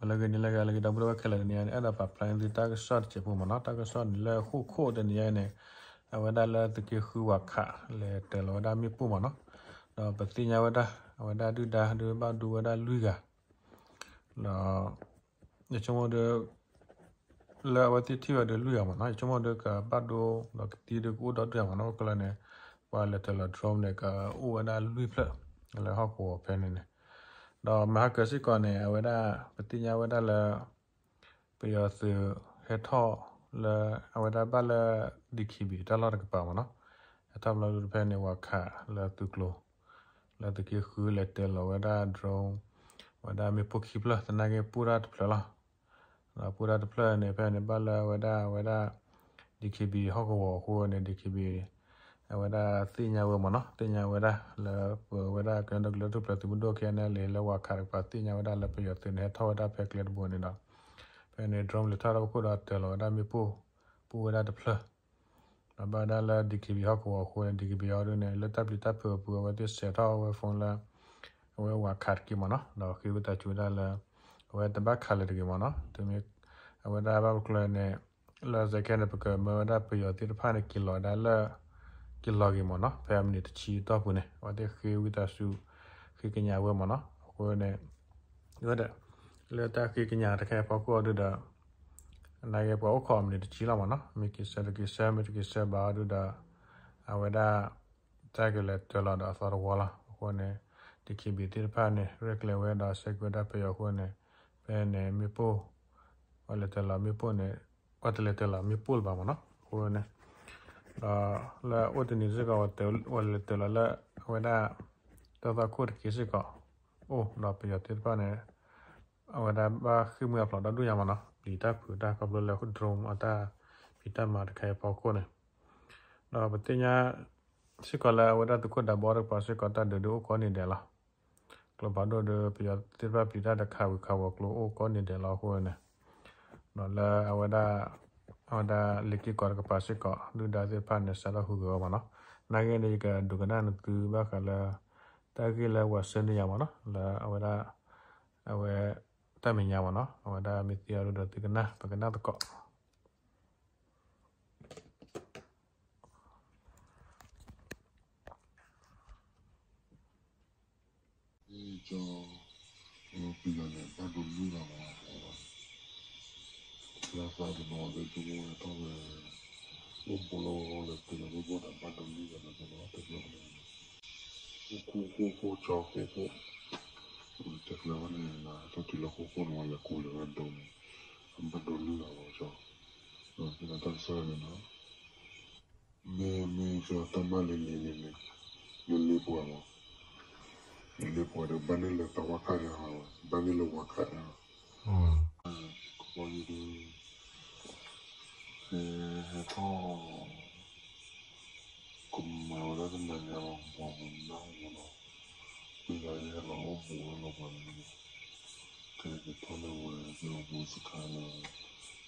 လၢဂ့ၤန့ၣ်လၢဂ့ၤ လၢဂ့ၤ ဒီပုၢ်ဝဲၢ်ခဲလၢာ်တနံၤအံၤန့ၣ် အဲၣ်ဒိးပာ်ဖျါန့ၢ်သုတၢ်ကစီၣ်တစဲးဖိမ့ၢ်နီၤ. တၢ်ကစီၣ်န့ၣ်လၢဃိၣ်ခိၣ်တနံၤအံၤန့ၣ် အဝဲဒၣ်လၢသုးက့ဃုဝၤခး လဲၤတၢၤလီၤဝဲဒၣ်မ့ၣ်ပိၢ်မ့ၢ်နီၤ. ဒီးပသ့ၣ်ညါဝဲဒၣ် အဝဲဒၣ်ဒုၣ်ဒါဒုးဘၣ်ဒိဝဲဒၣ်လွံၢ်ဂၤ ဒီး ယဆိကမိၣ်ဒီး လၢအဝဲသ့ၣ်ထံၣ်ဝဲဒီးလွံၢ်ဂၤမ့ၢ်နီၤ. ယဆိကမိၣ်ဒီးကဘၣ်ဒိ ဒီးကသံဒီးကအိၣ်ဒီဒူၣ်မ့ၢ်နီၤ. အဃိလၢန့ၣ် ပှၤလဲၤတၢၤလီၤ drone န့ၣ် ကအိၣ်ဝဲဒၣ်လွံၢ်ဖျၢၣ် လၢဟီၣ်ကဝီၤဖဲန့ၣ်န့ၣ်. ဒီးမဟါကၢၤစ့ၢ်ကီးန့ၣ် အဝဲဒၣ် ပသ့ၣ်ညါဝဲဒၣ်လၢ ပယီၤသုးဟဲထီၣ်လၢ အဝဲဒၣ်ဘၣ်လၢ DKBA တၢ်လီၢ်တကပၤမ့ၢ်နီၤ. ဟဲထီၣ်ဘျီဒုးတဖဲန့ၣ် ဝၤခးလၢသုးကျိၤ လၢသုးက့ဃု လဲၤတၢၤလီၤဝဲဒၣ် drone ဝဲဒၣ်မ့ၣ်ပိၢ်ခံဖျၢၣ် သနာ်က့ပိၢ်တၢ်တဖျၢၣ်လီၤ. ဒီးပိၢ်တၢ်တဖျၢၣ်န့ၣ် ဖဲန့ၣ်ဘၣ်လၢအဝဲဒၣ် အဝဲဒၣ် DKBA ဟီၣ်ကဝီၤအဃိန့ၣ် DKBA အဝဲဒၣ်သ့ၣ်ညါဝဲမ့ၢ်နီၤ. သ့ၣ်ညါဝဲဒၣ်လၢပဝဲဒၣ်ကညီဒီကလုာ်တၢ်ထူၣ်ဖျဲးသုးမုၢ်ဒိၣ် KNLA လၢဝၤခးတကပၤ သ့ၣ်ညါဝဲဒၣ်လၢပယီၤသုးန့ၣ်ဟဲထီၣ်ဝဲဒၣ်ဖဲကျဲတဘိန့ၣ်ဒီး ဖဲန့ၣ် drone လဲၤထီၣ်တၢ်ဖီခိၣ်ဒီးတၢၤလီၤဝဲဒၣ်မ့ၣ်ပိၢ် ပိၢ်ဝဲဒၣ်တဖျၢၣ် ဒီးဘၣ်ဝဲဒၣ်လၢ DKBA ဟီၣ်ကဝီၤအဃိန့ၣ် DKBA အီၤဒုန့ၣ် လၢတၢ်ပျံၤတၢ်ဖုးအပူၤ အဝဲသ့ၣ်စဲးထီၣ်ဝဲ phone လၢ အဝဲဝၤခးတက့ၢ်မ့ၢ်နီၤ. ဒီးဃ့ဝံသးစူၤဝဲဒၣ်လၢ အဝဲတဘၣ်ခးလၢၤတဂ့ၤမ့ၢ်နီၤ. တမ့ၢ် အဝဲဒၣ်ဘၣ်ပကျၢၤန့ၣ် လၢစဲးခဲန့ၣ် ပကမၢဝဲဒၣ်ပယီၤသ့ၣ်တဖၣ်န့ၣ် က့ၤလီၤဝဲဒၣ်လၢ က့ၤလီၤဂ့ၤမ့ၢ်နီၤ. ဖဲအမံးနံးတဆံတီၢ်ပူၤန့ၣ် အဝဲသ့ၣ်ဃ့ဝံသးစူၤ ဃ့ကညးဝဲမ့ၢ်နီၤ. အဃိန့ၣ် ဝဲဒၣ် လၢတၢ်ဃ့ကညးတခါအံၤဖီခိၣ်အီၤဒုဒီး နာ်က့ပှၤအိၣ်ခိးအမံးနံးတဆံလီၤမ့ၢ်နီၤ. မ့ၢ်က့ၤဆၢတက့ၤဆၢ မ့ၢ်တက့ၤဆၢဘၣ်အီၤဒုဒီး အဝဲဒၣ် တၢ်ကလဲၤတၢၤလီၤဒီးအသီတဝီလီၤ. အဃိန့ၣ် DKBA သ့ၣ်တဖၣ်န့ၣ် ရဲၣ်ကျဲၤဝဲဒီးဆဲးက့ၤဝဲဒၣ်ပယီၤအဃိန့ၣ် ဖဲန့ၣ်မ့ၣ်ပိၢ် ပှၤလဲၤတၢၤလီၤမ့ၣ်ပိၢ်န့ၣ် ပှၤတလဲၤတၢၤလီၤမ့ၣ်ပိၢ်လၢၤဘၣ်မ့ၢ်နီၤ. အဃိန့ၣ် ဒီးလၢအိၣ်တနံၤစ့ၢ်ကီး ပှၤလဲၤတၢၤလီၤလၢ အဝဲဒၣ် တၢ်သွၣ်ခိၣ်တက့ၢ်စ့ၢ်ကီး အိၣ်ဒီးပယီၤသ့ၣ်တဖၣ်န့ၣ် အဝဲဒၣ်ဘၣ်ဃ့ၢ်မှံဟးဖျိးဒီဒူၣ်ညါမ့ၢ်နီၤ. ပျံၤတၢ်ဖုးတၢ်ခီဖျိလၢ drone အတၢ်ဖံးတၢ်မၤတခါအံၤဖီခိၣ်န့ၣ် ဒီးပသ့ၣ်ညါ စ့ၢ်ကီးလၢအဝဲဒၣ်သုးခိၣ်ဒးဘီတကပၤစ့ၢ်ကီး တၢ်ဒုးဒုးအိၣ်ကိးနံၤဒဲးလီၤ. ကျိဖးဒိၣ်ဒီးပယီၤသ့ၣ်တဖၣ်ပျံၤတၢ်ဒီးခးဝံၤခးဝီၤကျိအိၣ်ကိးနံၤဒဲးလီၤအဃိန့ၣ် ဒီးလၢအဝဲဒၣ် အဝဲဒၣ်လ့ၤက့ၤကီးတကပၤစ့ၢ်ကီး ဒုၣ်ဒါသ့ၣ်တဖၣ်န့ၣ် စးထီၣ်ဟူးဂဲၤဝဲမ့ၢ်နီၤ. နာ်က့န့ၣ် ယကဒုးကနၣ်နသုဘၣ်ဃးလၢ တၢ်ဂ့ၢ်လၢပှၤဆှၢန့ၢ်ယၤမ့ၢ်နီၤ လၢအဝဲဒၣ် အဝဲ တၢ်မဲာ်ညါမ့ၢ်နီၤ အဝဲဒၣ်မ့ၢ်သ့အီၤဒုဒီးသုကနၣ် ပကနၣ်သကိး ကၠီ ပယီၤန့ၣ် ဘၣ်ဒိလွံၢ်ဂၤမး လၢသးတနီၤလၢကဝဲထီၣ်ဝဲ အိၣ်ဘူးလီၤဝဲလၢပယီၤဘိၣ်ဘိၣ်ဒီး ဘၣ်ဒိလွံၢ်ဂၤန့ၣ် တဘျီတဘျီန့ၣ် အိၣ်ခိၣ်ခိၣ်ခိၣ်ကၠီခိၣ်ခိၣ် တကျဲၤဝဲန့ၣ် တၢ်တုၤလၢခိၣ်ခိၣ်န့ၣ် ဝဲလဲၤကိးလၢဝဲဒိန့ၣ် အဘၣ်ဒိလွံၢ်ဂၤလီၤကၠီ ဒီးတၢ်ကစီၣ်န့ၣ်နီၤ မ့ၢ်မ့ၢ်ကၠီတၢ်မၤလ့လ့န့ၣ် လ့လ့ပှၤမး လ့လ့ပှၤဒီး ဘၣ်န့ၢ်လၢတၢ်ဝါခးန့ၣ် ဘၣ်န့ၢ်လၢဝါခးန့ၣ် ကဘီယူၤဒီး ဟဲထီၣ် ကမၤဝဲဒၣ်ကမၤညါလီၤ ပှၤမၤနၢ်ဟူလီၤ မ့ၢ်လၢယဟဲလီၤအိၣ်ဘူးဝဲလီၤပှၤန့ၣ် ကဲက့ၤထီၣ်လၢဝဲ ဟီၣ်ဖိစခါလၢ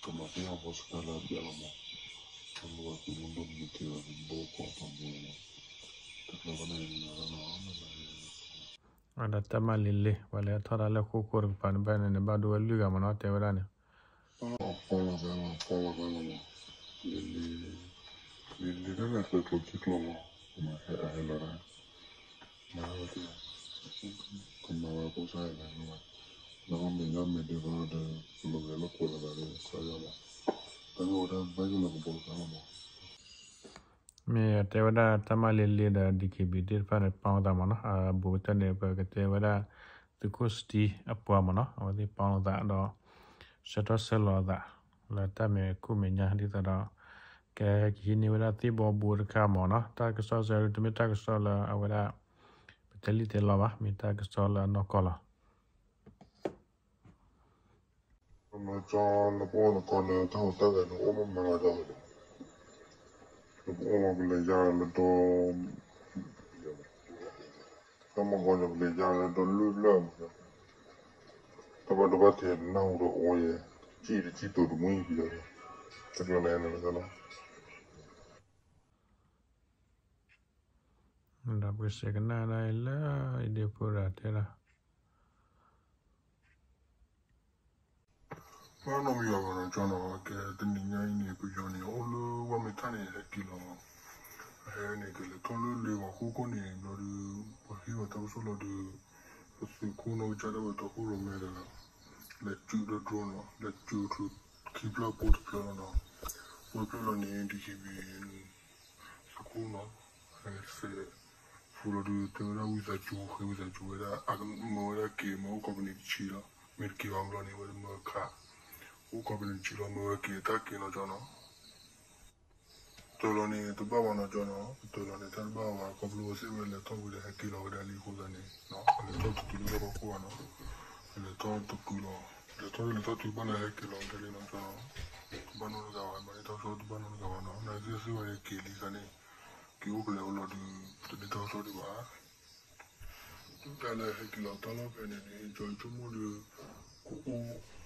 ကမၤသ့ဟီၣ်ဖိစခါလၢအဘျဲၣ်လီၤမး တၢ်လၢပှၤသုးမုၢ်ဒိၣ်မ့ၢ်တ့ၢ်ဝဲ ကဘိၣ်ကီးပှၤမူလီၤ တကျဲၤဝဲန့ၣ်လီၤ ဝဲဒၣ်တၢ်မၤလ့လ့ ပှၤလဲၤထီၣ်တၢ်လၢဃိၣ်ခိၣ်တကပၤန့ၣ် ဘၣ်န့ၣ်န့ၣ် ဘၣ်ဒိဝဲလွံၢ်ဂၤမ့ၢ်နီၤ တဲဝဲဒၣ်န့ၣ် ပီၣ်လီၤသးလီၤ ပီၣ်လီၤသးလီၤမး လ့လ့ လ့လ့တၢ်န့ၣ် ကျိၤကျိၤခံကျိၤလီၤ မၤဟဲအဟဲလီၤတၢ် မၤဝဲတ့ၢ် ကမၤဝဲဖိစၢ်ယၤလီၤ လၢကမ့ၢ်ညီမ့ၢ်ဒ်သိးဒီး ကလိၤဂဲၤလိာ်ကွဲလီၤသးဒီးကစၢ်ယွၤလီၤ တၢ်န့ၣ်ဝဲဒၣ်ဘၣ်ယိၣ်လၢကဘီတခါလီၤမး မ့ၢ်တဲဝဲဒၣ်တၢ်မၤလ့လ့ဒီး DKBA သ့ၣ်တဖၣ်န့ၣ် ပီၣ်လိာ်သးမ့ၢ်နီၤ ဘူးကတၢၢ်န့ၣ် ပကတဲဝဲဒၣ် သုးခိၣ်စတံအပှၤမ့ၢ်နီၤ အဝဲသ့ၣ်ပီၣ်လိာ်သးဒီး ဆှၢထီၣ်ဆှၢလီၤအသး လၢတၢ်မဲာ်ခိၣ်မဲာ်ညါဒ်သိးဒီး ကဟဲကဟံးန့ၢ်ဝဲဒၣ်သ့ၣ်ဘီဘိတခါမ့ၢ်နီၤ တၢ်ကစီၣ်စဲတမ့ၢ်တၢ်ကစီၣ်လၢအဝဲဒၣ် ပတဲလံတဲလီၤဘၣ် မ့ၢ်တၢ်ကစီၣ်လၢအနီၢ်ကီၢ်လီၤ ကၠီလၢပအိၣ်သကိးလၢတၢ်ဟူးတၢ်ဂဲၤန့ၣ် အိၣ်မးမးလီၤကၠီ လၢပအိၣ်လီၤကလဲၤယါလၢဒီ တၢ်မၤကီၢ်ကလဲၤယါလၢဒီလွံၢ်ဖျၢၣ်မး တၢ်ဘၣ်ဒိဘၣ်ထံးတနၢ်ဟူဒီးအိၣ်ယဲ စံၣ်တစံၣ်တိၤတမှံၤပယီၤ တကျိၤန့ၣ်လီၤ ဒီးပကစဲးကနၣ်ဒၣ်အံၤလၢ အံၤဒ့ဖိရၤတဲဒၣ် ပနီၢ်မံယွၤဂီၤနီၤ ကၠီနီၤ ကဲတနံၤညါအံၤန့ၣ် ပယီၤန့ၣ် အိၣ်လၢဝၢ်မ့ၢ်ထၣ်န့ၣ် ဟဲက့ၤလီၤ. အဟဲန့ၣ် ကလဲၤထီၣ်လၢလ့ၣ်ဂီၤဃိခိၣ်န့ၣ် ဘျီဒီး ပှၤဟ့ၣ်ဂီၤတၢ်ကစီၣ်လီၤဒီး ပသုးခိၣ်နီၢ်ကစၢ်ဒၣ်ဝဲတီခိၣ်ရိၣ်မဲတဂၤ လဲၤစုးဒီး drone နီၤ လဲၤစုးချုးခံဖျၢၣ်ပိၢ်တဖျၢၣ်လီၤနီၤ. ဝဲဖျၢၣ်လီၤန့ၣ် ဒ်ခံဘ့ၣ် သုးခိၣ်နီၤ စဲး ဖူလီၤဒီး တဲဝဲဒၣ်ဝံသးစူၤ ဃ့ဝံသးစူၤဝဲဒၣ် အကမၢဝဲဒၣ်က့ၤ မၢအိၣ်ကိးပနံၣ်တဆံလီၤ. မ့ၢ်တက့ၤဘၣ်ဘျီန့ၣ် ဝဲတမၢခး အိၣ်ကိးပနံၣ်တဆံလီၤ မၢဝဲက့ၤတၢ်က့ၤနီၤ ကၠီနီၤ. တၢၤလီၤန့ၣ် တဘၣ်ဘၣ်နီၤ ကၠီနီၤ တၢၤလီၤန့ၣ် တၢ်တဘၣ်ဘၣ် ခီဖျိဝဲသ့ၣ်ဝဲလဲၤထီၣ်ဝံၤဒီး ဟဲက့ၤလီၤဝဲဒၣ်လံအဃိသတးန့ၣ် အလဲၤထီၣ်တတုၤလၢလ့ၣ်ဂီၤဃိဘၣ်နီၤ အလဲၤထီၣ်တတုၤလီၤ လဲၤထီၣ်လဲၤထီၣ်တုၤဘၣ်လၢဟဲက့ၤလီၤဝဲဒၣ်လံနီၤ ကၠီနီၤ. တဘၣ်နီတဂၤဘၣ် မၤန့ၢ်တၢ်ကစီၣ်တဘၣ်နီတဂၤဘၣ်နီၤ နာ်က့သ့ၣ်ဝဲန့ၣ် က့ၤလံသးန့ၣ် က့ၤအိၣ်ဖဲလဲၣ်အိၣ်လီၤဒီး တန့ၢ်တၢ်ကစီၣ်ဒံးဘၣ်. တုၤတၢ်လၢဟဲက့ၤလီၤတၢ်လီၢ်ဖဲန့ၣ်န့ၣ် ကၠီဆိကမိၣ်ဒီး ကအိၣ်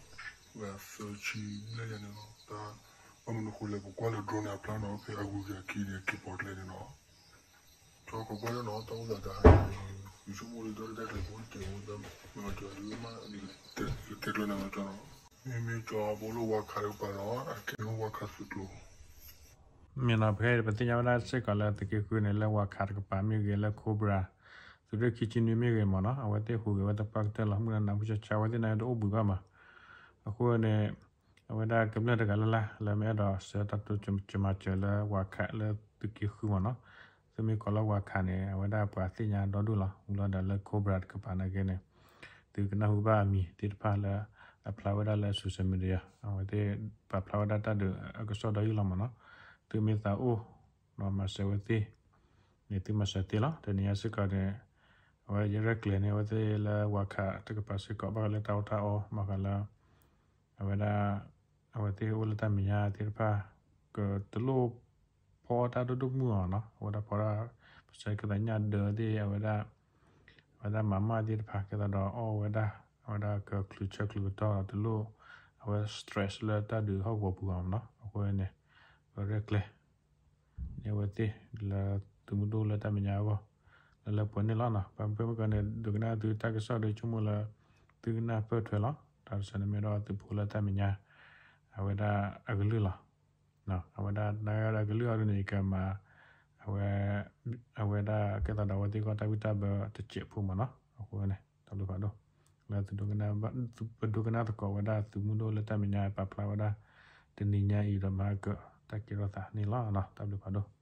ဝဲသၢဆံဘျဲၣ်ယဲၢ်န့ၣ်လီၤ. တၢ်ဘၣ်မနုၤဃိလဲၣ် ပကွၢ်လၢ drone န့ၣ် အဖျါနီၤ ဖဲအဂုၤက့ၤအခံန့ၣ် က့ၤပိာ်ကျဲန့ၣ်လီၤ. ကၠီကီးကွၢ်လၢနီၤ တၢ်အိၣ်သးတဟါန့ၣ် ယဆိကမိၣ်ဒီး တၢ်ရဲၣ်တၢ်ကျဲၤဖိတကဲးဖိ တၢ်မၤကၢၤဒုးမး တဲကျၢၤန့ၣ်လီၤ ကၠီနီၤ. မ့မ့ၢ်ကၠီဖိလၢဝၤခးတကပၤနီၤ အကဲဝဲဝၤခးသုးကျိၤ မ့ၢ်နီၤ ပဟဲပသ့ၣ်ညါဝဲဒၣ်စ့ၢ်ကီးလၢသုးက့ဃုန့ၣ် လၢဝၤခးတကပၤမ့ၢ်ဂ့ၤ လၢ Cobra သုးရ့ၣ်ခံဆံနွံမ့ၢ်ဂ့ၤမ့ၢ်နီၤ အဝဲသ့ၣ်ဟူးဂဲၤဝဲသပှၢ်ကတၢၢ်လီၤ. မုၢ်နၤနၢ်ဟူဆါဆါ အဝဲသ့ၣ်န့ၣ်တအိၣ်ဘှံးဘၣ်မး. အဃိန့ၣ် အဝဲဒၣ်ကမျၢၢ်တဂၤလၢ်လၢ် လၢမ့ၢ်အဲၣ်ဒိးဆှၢတၢ်တိစၢၤမၤစၢၤလၢဝၤခးလၢသုးက့ဃုမ့ၢ်နီၤ သုမ့ၢ်ကိးလၢဝၤခးန့ၣ် အဝဲဒၣ်ပှၤသ့ၣ်ညါဒီဒူၣ်လီၤ. မူလီၤဒီးလၢ Cobra တကပၤနာ်က့န့ၣ် သုကနၢ်ဟူဘၣ်အမံၤသ့ၣ်တဖၣ်လၢ အဖျါဝဲဒၣ်လၢ social media အဝဲသ့ၣ်ပာ်ဖျါဝဲဒၣ်တၢ်ဒုးအကစီၣ်ဒီးယုၢ်လီၤမ့ၢ်နီၤ. သုမ့ၢ်သးအိၣ် မၤစၢၤဝဲသ့ၣ်န့ၣ် သုမၤစၢၤသ့လီၤ. တနံၤညါစ့ၢ်ကီးန့ၣ် အဝဲယရဲၣ်ကျဲၤန့ၢ်အဝဲသ့ၣ်လၢဝၤခးတကပၤစ့ၢ်ကီး ဘၣ်ဃးလၢတၢ်အီၣ်တၢ်အီ ဘၣ်ဃးလၢ အဝဲဒၣ် အဝဲသ့ၣ်အိၣ်လၢတၢ်မဲာ်ညါသ့ၣ်တဖၣ် ကတလိၣ်ဖီတၢ်ဒိၣ်ဒိၣ်မုၢ်အီၤနီၤ အဝဲဒၣ်ဖီတၢ် ပစဲကသးညၣ်ဒၢသ့ၣ် အဝဲဒၣ် အဝဲဒၣ်မၤမၢ်သ့ၣ်တဖၣ် ကဲသးဒီးအီၣ်ဝဲဒၣ် အဝဲဒၣ်ကချုးဆၢချုးကတီၢ်ဒီးတလိၣ် အဝဲ stress လၢတၢ်ဒုးဟီၣ်ကဝီၤပူၤအီၤနီၤ. အဃိန့ၣ် ပရဲၣ်ကျဲၤ န့ၢ်အဝဲသ့ၣ်လၢသုးမုၢ်ဒိၣ်လၢတၢ်မဲာ်ညါအဂီၢ် လၢလၢပှဲၤန့ၣ်လီၤနီၤ. ပမ့ၢ်ကီန့ၣ် ဒိကနၣ်သုတၢ်ကစီၣ်ဒီးဆိကမိၣ်လၢ သုကနၣ်ပၢၢ်ထွဲလီၤ. တၢ်တစဲးန့ၣ်မ့ၢ်ဒီးသုးဖိလၢတၢ်မဲာ်ညါ အဝဲဒၣ်အကလုၢ်လီၤ. အဝဲဒၣ်နကလုၢ်အီၤဒ်န့ၣ် ယကမၤ အဝဲ အဝဲဒၣ်ကဲသးဒီးအဝဲသ့ၣ်ကီၢ်တၢ်ဝံၣ်တၢ်ဘၢတစဲးဖိမ့ၢ်နီၤ. အဃိန့ၣ် တၢ်ဘျုးဖးဒိၣ် လၢသုဒိကနၣ် ပဒိကနၣ်သကိးဝဲဒၣ်သုးမုၢ်ဒိၣ်လၢတၢ်မဲာ်ညါပာ်ဖျါဝဲဒၣ် တနံၤညါအံၤဒီးမၤကၢၢ်တၢ်ကဲထီၣ်သးန့ၣ်လီၤ. တၢ်ဘျုးဖးဒိၣ်